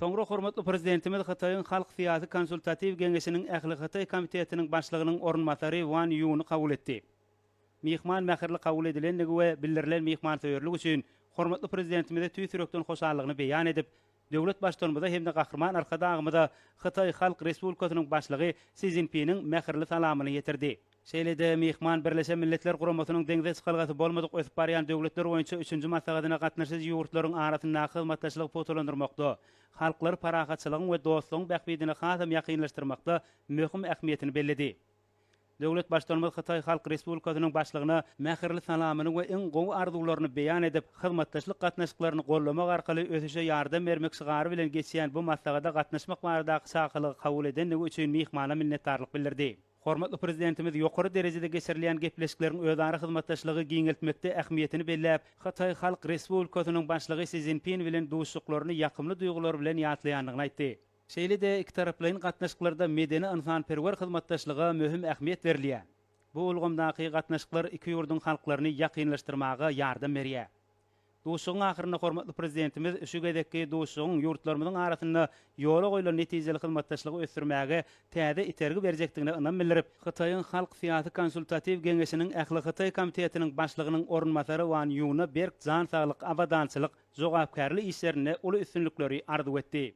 Soňra hormatly Prezidentimiz Hytaýyň Halk syýasy konsultatiw geňeşiniň Ählihytaý komitetiniň başlygynyň orunbasary Wan Ýuny kabul etdi. Myhman mähirli kabul edilendigi we bildirilen myhmansöýerlik üçin hormatly Prezidentimize tüýs ýürekden hoşallygyny beýan edip, döwlet Baştutanymyza hem-de Gahryman Arkadagymyza Hytaý Halk Respublikasynyň Başlygy Si Szinpiniň mähirli salamyny ýetirdi. Şeýle-de myhman Birleşen Milletler Guramasynyň deňze çykalgasy bolmadyk ösüp barýan döwletler boýunça üçünji maslahatyna gatnaşyjy ýurtlaryň arasyndaky hyzmatdaşlygy pugtalandyrmakda, halklary parahatçylygyň we dostlugyň bähbidine hasam ýakynlaşdyrmakda möhüm ähmiýetini belledi. Döwlet Baştutanymyz Hytaý Halk Respublikasynyň Başlygyna mähirli salamyny we iň gowy arzuwlaryny beýan edip, hyzmatdaşlyk gatnaşyklaryny goldamak arkaly ösüşe ýardam bermek şygary bilen geçýän bu maslahata gatnaşmak baradaky çakylygy kabul edendigi üçin myhmana minnetdarlyk bildirdi. Hormatly Prezidentimiz ýokary derejede geçirilýän gepleşikleriň özara hyzmatdaşlygy giňeltmekde ähmiýetini belläp, Hytaý Halk Respublikasynyň Başlygy Si Szinpin bilen duşuşyklaryny ýakymly duýgular bilen ýatlaýandygyny aýtdy. Şeýle-de ikitaraplaýyn gatnaşyklarda medeni-ynsanperwer hyzmatdaşlyga möhüm ähmiýet berilýär. Bu ulgamdaky gatnaşyklar iki ýurduň halklaryny ýakynlaşdyrmaga ýardam berýär. Duşuşygyň ahyrynda hormatly Prezidentimiz şu gezekki duşuşygyň ýurtlarymyzyň arasynda ýola goýlan netijeli hyzmatdaşlygy ösdürmäge täze itergi berjekdigine ynam bildirip, Hytaýyň Halk syýasy konsultatiw geňeşiniň Ählihytaý komitetiniň başlygynyň orunbasary Wan Ýuna berk jan saglyk, abadançylyk, jogapkärli işlerinde uly üstünlikleri arzuw etdi.